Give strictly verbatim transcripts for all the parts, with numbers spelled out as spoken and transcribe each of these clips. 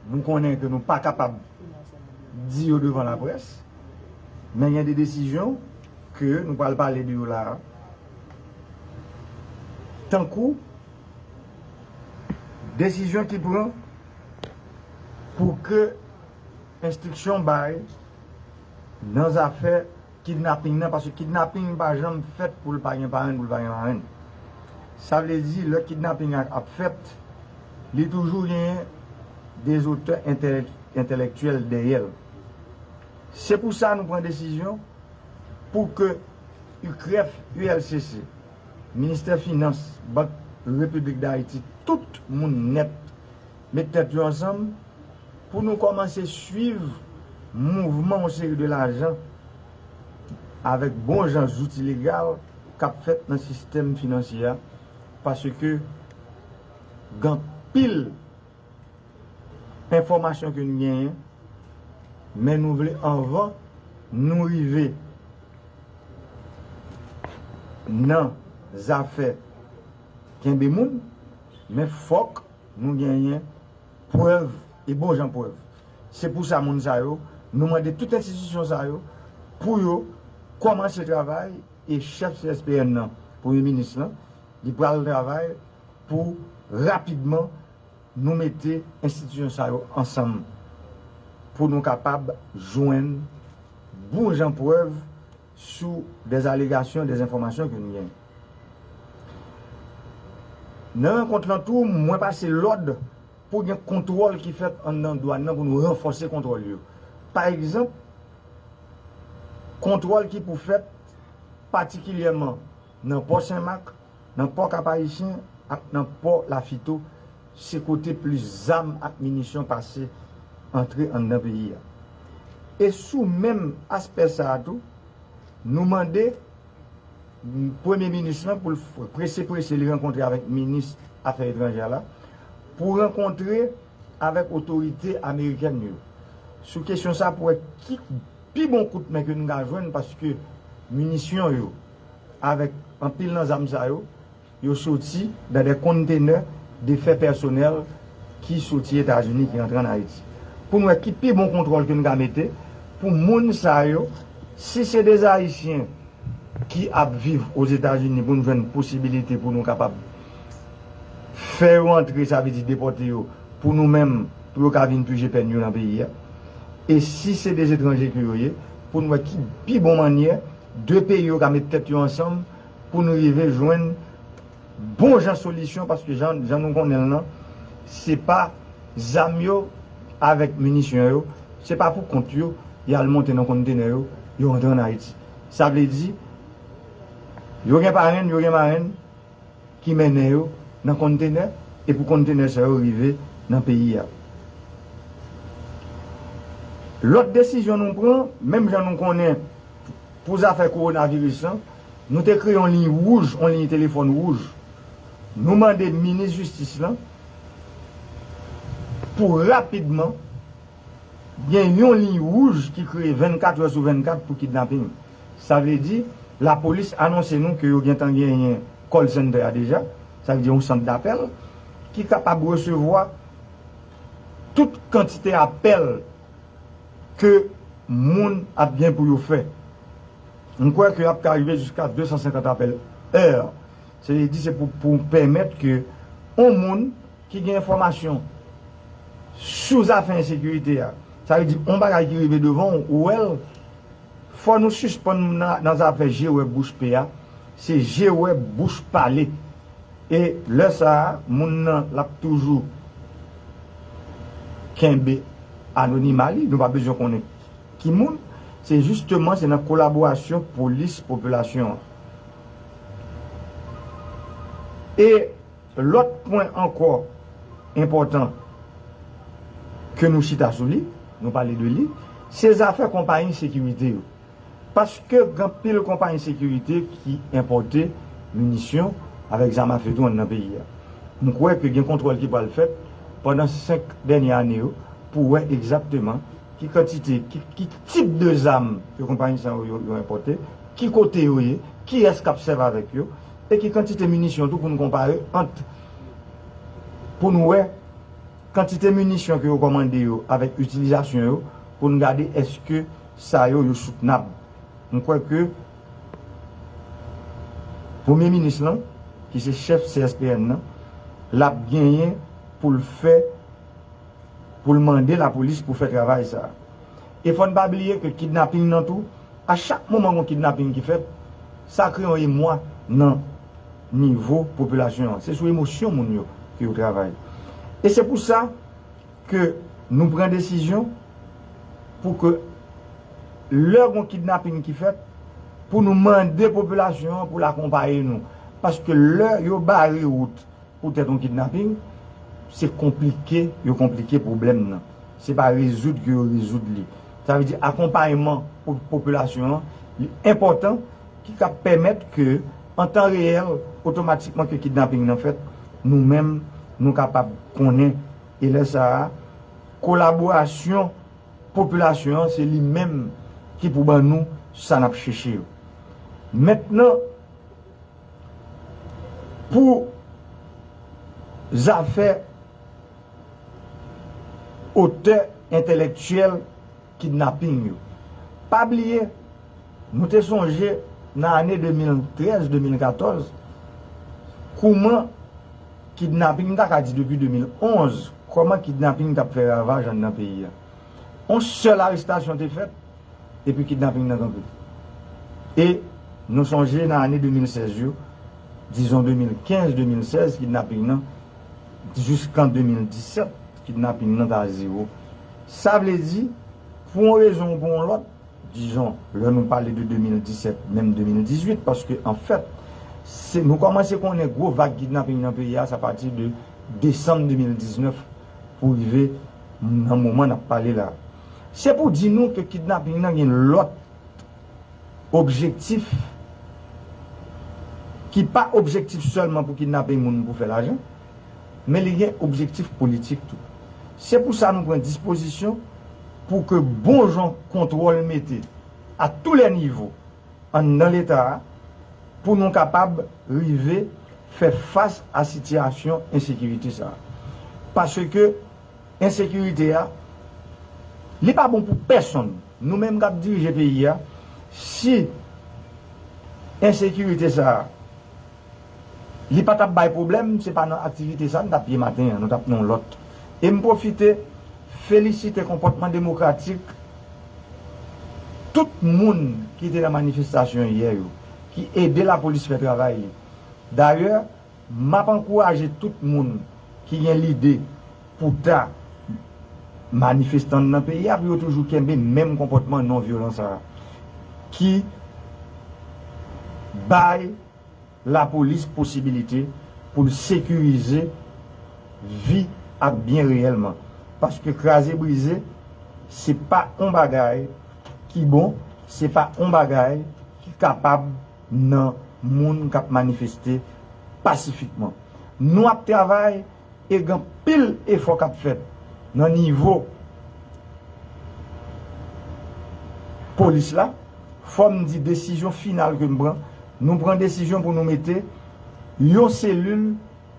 Nou konnen ke nou pa kapab di yo devan laprès, men gen de desizyon ke nou pral pale de yo la a. Tankou desizyon ki pran pou ke enstriksyon bay nan zafè kidnaping nan, paske kidnaping pa janm fèt pou l pa gen parenn, pou l pa gen marenn. Sa vle di, lè kidnaping an ap fèt, li toujou gen de zotè entèlèk-, entèlèktyèl dèyè l. Se pou sa nou pran desizyon pou ke U C R E F, U L C C, Ministè Finans, Bank Repiblik Dayiti, tout moun nèt met tèt yo ansanm pou nou kòmanse swiv mouvman yon seri de lajan avèk bon jan zouti legal k ap fèt nan sistèm finansye a, paske gen anpil enfòmasyon ke nou genyen, men nou vle anvan nou rive nan zafè kenbe moun, men fòk nou genyen prèv e bon jan prèv. Se pou sa moun sa yo, nou mande tout enstitisyon sa yo pou yo kòmanse travay e chèf C S P N nan, premye minis lan, li pral travay pou rapidman nou mete enstitisyon sa yo ansanm pou nou kapab jwenn bon jan prèv sou des allégations, des enfòmasyon ke nou genyen. Nan rankont lan tou, mwen pase lòd pou gen kontwòl ki fèt anndan dwàn nan pou nou ranfòse kontwòl yo. Pa egzanp, kontwòl ki pou fèt patikilyèman nan pò Senmak, nan pò Kap Ayisyen ak nan pò Lafito, se kote plis zam ak minisyon pase antre anndan peyi a. E sou menm aspè sa a tou, nou mande Premye minis lan pou l f- prese prese li rankontre avèk minis afè etranjè la, pou rankontre avèk otorite amerikèn yo sou kesyon sa pou wè ki pi bon kout men ke nou ka jwenn, paske minisyon yo avèk anpil nan zam sa yo, yo soti nan de kontenè de fè pèsonèl ki soti Etazini, ki antre ann Ayiti. Pou n wè ki pi bon kontwòl ke n ka mete pou moun sa yo, si se de Ayisyen ki ap viv Ozetazini, pou n jwenn posibilite pou nou kapab fè yo antre, sa vle di depòte yo, pou nou menm, pou yo ka vin pije pèn yo nan peyi a. E si se de etranje ke yo ye, pou n wè ki pi bon mannyè de peyi yo ka met tèt yo ansanm pou nou rive jwenn bon jan solisyon, paske jan, jan nou konnen l lan, se pa zam yo avèk minisyon yo, se pa pou kont yo, y al monte nan kontenè yo, yo antre ann Ayiti. Sa vle di, yo gen parenn, yo gen marenn ki mennen yo nan kontenè, e pou kontenè sa yo rive nan peyi a. Lòt desizyon nou pran, menm jan nou konnen pou zafè kowonaviris lan, nou te kreye yon liy wouj, yon liy telefòn wouj. Nou mande minis jistis lan pou rapidman gen yon liy wouj ki kreye vennkat è sou vennkat pou kidnaping. Sa vle di, lapolis anonse nou ke yo gentan genyen call center a deja, sa vle di yon sant dapèl ki kapab resevwa tout kantite apèl ke moun ap gen pou yo fè. M kwè ke y ap ka rive jiska de san senkant apèl è. Se vle di se pou, pou pèmèt ke yon moun ki gen enfòmasyon sou zafè ensekirite a, sa vle di yon bagay ki rive devan w, ou wè l, fò nou sispann nan, nan zafè je wè bouch pe a, se je wè bouch pale. E lè sa a, moun nan l ap toujou kenbe anonima li, nou pa bezwen konnen ki moun, se jisteman se nan kolaborasyon polis popilasyon an. E lòt pwen ankò enpòtan ke nou chita sou li, nou pale de li, se zafè konpayi sekirite yo. Paske gen anpil konpayi sekirite ki enpòte minisyon avèk zam afe tou anndan peyi a. M kwè ke gen kontwòl ki pral fèt pandan senk dènye ane yo pou wè egzakteman ki kantite, ki, ki tip de zam ke konpayi sa yo, yo, yo enpòte, ki kote yo ye, kiyès k ap sèvi avèk yo, e ki kantite minisyon tou pou n konpare ant, pou n wè kantite minisyon ke yo kòmande yo avèk itilizasyon yo, pou n gade èske sa yo, yo soutnab. M kwè ke Premye Minis lan, ki se chèf C S P N nan, l ap genyen pou l fè, pou l mande lapolis pou fè travay sa a. E fò n pa bliye ke kidnaping nan tou, a chak moman gon kidnaping ki fèt, sa kreye yon emwa nan nivo popilasyon an. Se sou emosyon moun yo ke yo travay. E se pou sa ke nou pran desizyon pou ke lè gon kidnaping ki fèt, pou nou mande popilasyon an pou l akonpaye nou. Paske lè yo bare wout poutèt yon kidnaping, se konplike yo konplike pwoblèm nan. Se pa rezoud ke yo rezoud li. Sa vle di akonpayman pou popilasyon an, li enpòtan, ki ka pèmèt ke, an tan reyèl, otomatikman ke kidnaping nan fèt, nou menm, nou kapab konnen, e lè sa a, kolaborasyon popilasyon an, se li menm ki pou ban nou sa n ap chèche yo. Mentnan, pou zafè otè entèlektyèl kidnaping yo. Pa bliye, nou te sonje nan ane de mil trèz, de mil katòz, kouman kidnaping, m ta ka di depi de mil onz, kòman kidnaping t ap fè ravaj anndan peyi a. Yon sèl arestasyon te fèt, epi kidnaping nan kanpe. E nou sonje nan ane de mil sèz yo, dizon de mil kenz, de mil sèz, kidnaping nan, jiskan de mil disèt, kidnaping nan ta zewo. Sa vle di, pou yon rezon ou pou yon lòt, dizon, lè nou pale de de mil disèt, menm de mil dizuit, paske, anfèt, se, nou kòmanse konnen gwo vag kidnaping nan peyi a, se apati de desanm de mil diznèf pou rive nan moman n ap pale la. Se pou di nou ke kidnaping nan gen lòt objektif ki pa objektif sèlman pou kidnape moun pou fè lajan, men li gen objektif politik tou. Se pou sa nou pran dispozisyon pou ke bon jan kontwòl mete à tous les niveaux anndan Leta a, pou nou kapab rive fè fas a sitiyasyon ensekirite sa a. Paske ensekirite a, li pa bon pou pèsonn. Nou menm k ap dirije peyi a, si ensekirite sa a, li pa t ap bay pwoblèm, se pa nan aktivite sa a n t ap ye maten an, nou t ap nan yon lòt. E m pwofite felisite konpòtman demokratik tout moun ki te nan manifestasyon yè yo, ki ede lapolis fè travay li. Dayè, m ap ankouraje tout moun ki gen lide pou ta manifestan nan peyi a, pou yo toujou kenbe menm konpòtman non vyolan sa a, ki bay lapolis posibilite pou l sekirize vi ak byen reyèlman. Paske kraze brize, se pa yon bagay ki bon, se pa yon bagay ki kapab nan moun k ap manifeste pasifikman. Nou ap travay e gen anpil efò k ap fèt nan nivo polis la. Fò m di desizyon final ke m pran, nou pran desizyon pou nou mete yon selil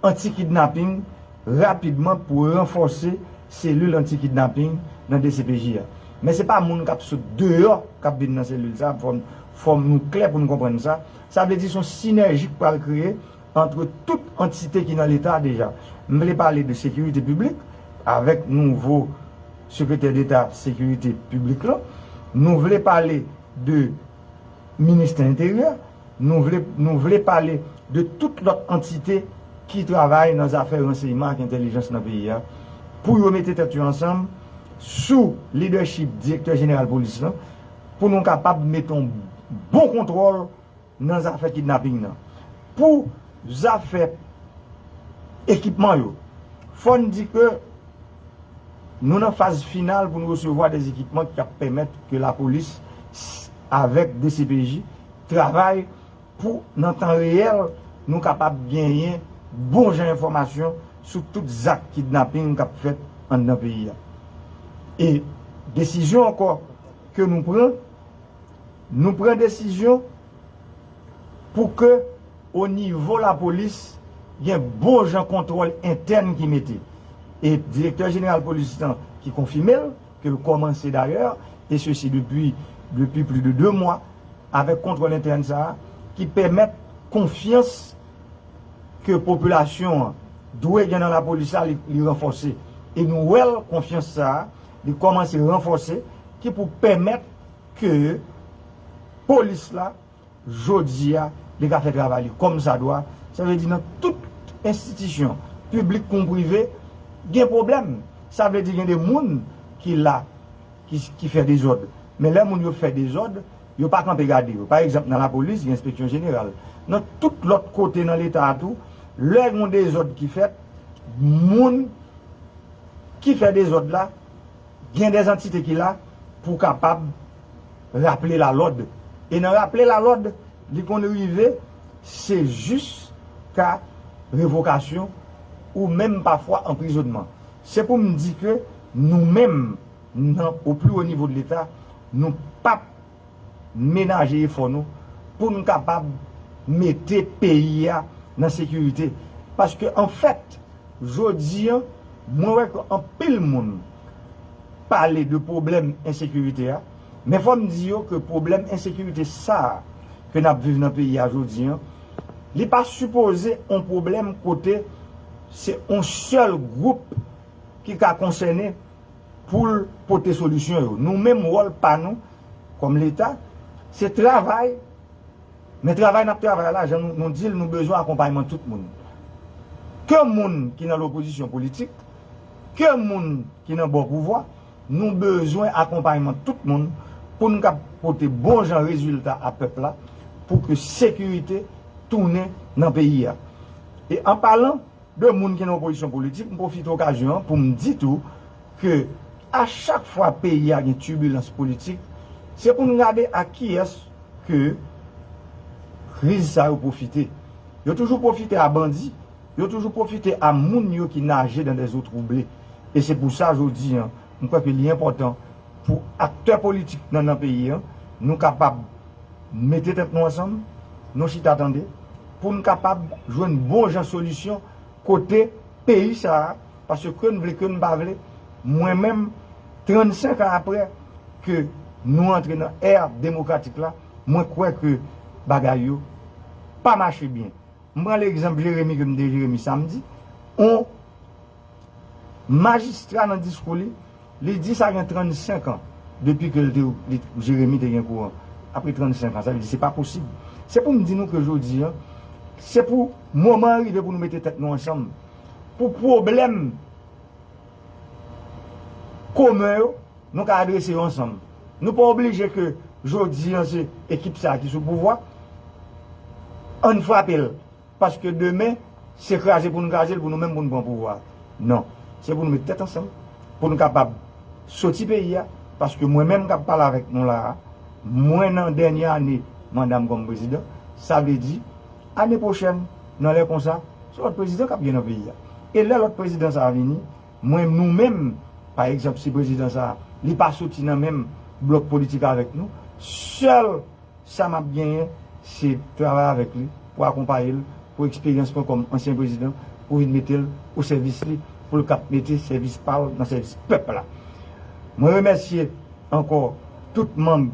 anti-kidnaping rapidman pou ranfòse selil anti-kidnaping nan D C P J a. Men se pa moun k ap sot deyò k ap vin nan selil sa, fò n, fò n nou klè pou n konprann sa. Sa vle di se yon sinèji k pral kreye ant tout antite ki nan Leta a deja. M vle pale de sekirite piblik, avèk nouvo sekretè deta sekirite piblik la. Nou vle pale de ministè enteryè, nou vle, nou vle pale de tout lòt antite ki travay nan zafè ransèyman ak entèlijans nan peyi a, pou yo mete tèt yo ansanm sou lidèchip direktè jeneral polis lan, pou nou kapab mete yon bon kontwòl nan zafè kidnaping nan. Pou zafè ekipman yo, fò n di ke nou nan faz final pou n resevwa de ekipman ki ap pèmèt ke lapolis s-, avèk D C P J travay pou, nan tan reyèl, nou kapab genyen bon jan enfòmasyon sou tout zak kidnaping k ap fèt anndan peyi a. E desizyon ankò ke nou pran, nou pran desizyon pou ke o nivo lapolis gen bon jan kontwòl entèn ki mete. E direktè jeneral polis lan ki konfime l, ke l kòmanse dayè, e sesi depi, depi plis de de mwa, avèk kontwòl entèn sa a, ki pèmèt konfyans ke popilasyon an dwe gen nan lapolis la, li, li ranfòse. E nou wè l, konfyans sa a, li kòmanse ranfòse, ki pou pèmèt ke polis la, jodi a, li ka fè travay li kòmsadwa. Sa vle di nan tout enstitisyon, piblik kon prive, gen pwoblèm. Sa vle di gen de moun ki la, ki, ki fè dezòd. Men lè moun yo fè dezòd, yo pa kanpe gade yo. Pa egzanp, nan lapolis, gen enspeksyon jeneral. Nan tout lòt kote nan Leta a tou, lè gen dezòd ki fèt, moun ki fè dezòd la, gen de antite ki la pou kapab raple lalòd. E nan raple lalòd, li konn rive, se jiska revokasyon ou menm pafwa anprizònman. Se pou m di ke nou menm, nan, o pli wo nivo de Leta, nou p ap menaje efò nou pou n kapab mete peyi a nan sekirite. Paske, anfèt, jodi a, mwen wè ke anpil moun pale de pwoblèm ensekirite a, men fò m di yo ke pwoblèm ensekirite sa a ke n ap viv nan peyi a jodi a, li pa sipoze yon pwoblèm kote se yon sèl gwoup ki ka konsène pou l pote solisyon yo. Nou menm, wòl pa nou, kòm Leta, se travay, men travay n ap travay la, jan nou, nou di l, nou bezwen akonpayman tout moun. Ke moun ki nan lopozisyon politik, ke moun ki nan bò pouvwa, nou bezwen akonpayman tout moun pou n kab pote bon jan rezilta a pèp la, pou ke sekirite tounen nan peyi a. E an palan de moun ki nan opozisyon politik, m pwofite okazyon an pou m di tou ke a chak fwa peyi a gen tibilans politik, se pou n gade a kiyès ke kriz sa yo pwofite. Yo toujou pwofite a bandi, yo toujou pwofite a moun yo ki naje dans des eaux troublées. E se pou sa, jodi a, m kwè ke li enpòtan pou aktè politik nan, nan peyi a, nou kapab mete tèt nou ansanm, nou chita tande, pou n kapab jwenn bon jan solisyon kote peyi sa a, paske ke n vle, ke n pa vle, mwen menm, trannsenk an apre ke nou antre nan è demokratik la, mwen kwè ke bagay yo pa mache byen. M pran legzanp Jeremi ke m te Jeremi samdi, on majistra nan diskou li, li di sa gen trannsenk an depi ke l te, li, Jeremi te gen kouran. Apre trannsenk an, sa vle di se pa posib. Se pou m di nou ke jodi a, se pou moman an rive pou nou mete tèt nou ansanm. Pou pwoblèm komen yo, nou ka adrese yo ansanm. Nou pa oblije ke jodi a se ekip sa a ki sou pouvwa, ann frape l. Paske demen, se kraze pou n kraze l, pou nou menm pou n pran pouvwa. Non. Se pou nou met tèt ansanm, pou n kapab soti peyi a, paske mwen menm k ap pale avèk nou la a, mwen nan dènye ane manda m kòm prezidan, sa vle di, ane pwochèn, nan lè konsa, se lòt prezidan k ap gen nan peyi a. E lè lòt prezidan sa a vini, mwen, nou menm, pa egzanp, si prezidan sa a, li pa soti nan menm blòk politik avèk nou, sèl sa m ap genyen, se travay avèk li, pou akonpaye l, pou eksperyans mwen kòm ansyen prezidan, pou vin mete l o sèvis li, pou l kab mete sèvis pa l nan sèvis pèp la. Mwen remèsye ankò tout manm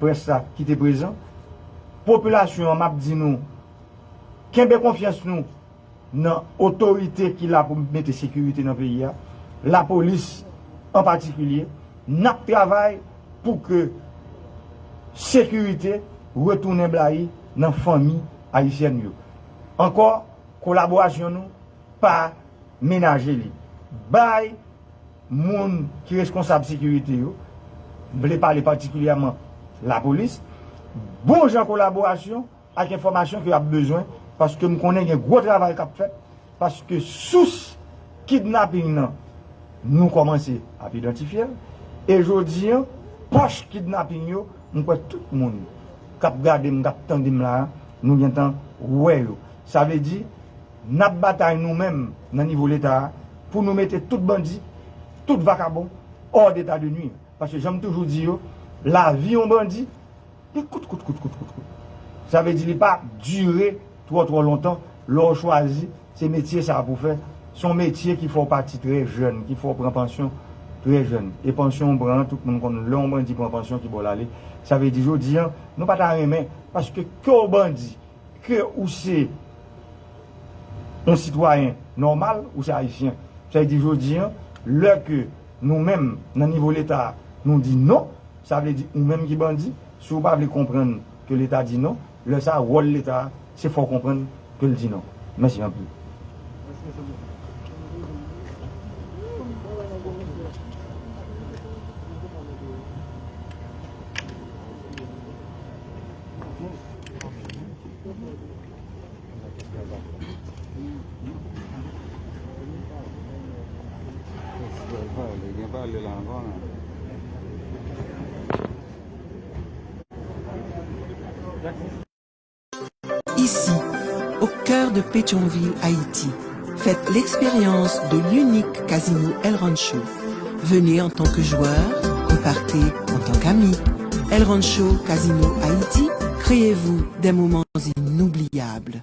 près la ki te prezan. Popilasyon an, m ap di nou, kenbe konfyans nou nan otorite ki la pou mete sekirite nan peyi a, lapolis an patikilye, n ap travay pou ke sekirite retounen blayi nan fanmi ayisyèn yo. Ankò, kolaborasyon nou, pa menaje li. Bay moun ki reskonsab sekirite yo, m vle pale patikilyèman lapolis, bon jan kolaborasyon, ak enfòmasyon ke y ap bezwen, paske m konnen gen gwo travay k ap fèt, paske sous kidnaping nan, nou kòmanse ap idantifye l, e jodi a, pòch kidnaping yo, m kwè tout moun k ap gade m, k ap tande m la a, nou gentan wè yo. Sa vle di, n ap batay nou menm nan nivo Leta a, pou nou mete tout bandi, tout vakabon, hors d'état de nuire. Paske jan m toujou di yo, lavi yon bandi, li kout, kout, kout, kout, kout, kout. Sa vle di li pa dire twò, twò lontan lè w chwazi se metye sa a pou fè, Se yon metye ki fè w pati trè jèn, ki fè w pran pansyon trè jèn. E pansyon w pran an, tout moun konn lè yon bandi pran pansyon ki bò l ale. Sa vle di jodi a, nou pa ta renmen, paske ke w bandi, ke ou se yon sitwayen nòmal, ou se ayisyen. Sa vle di jodi a, lè ke nou menm, nan nivo Leta, nou di non, sa vle di ou menm ki bandi, si w pa vle konprann ke Leta di non, lè sa a, wòl Leta a, se fè w konprann ke l di non. Mèsi anpil. Ici, au cœur de Pétion-Ville, Haïti, faites l'expérience de l'unique casino El Rancho. Venez en tant que joueur et partez en tant qu'ami. El Rancho Casino Haïti, créez-vous des moments inoubliables.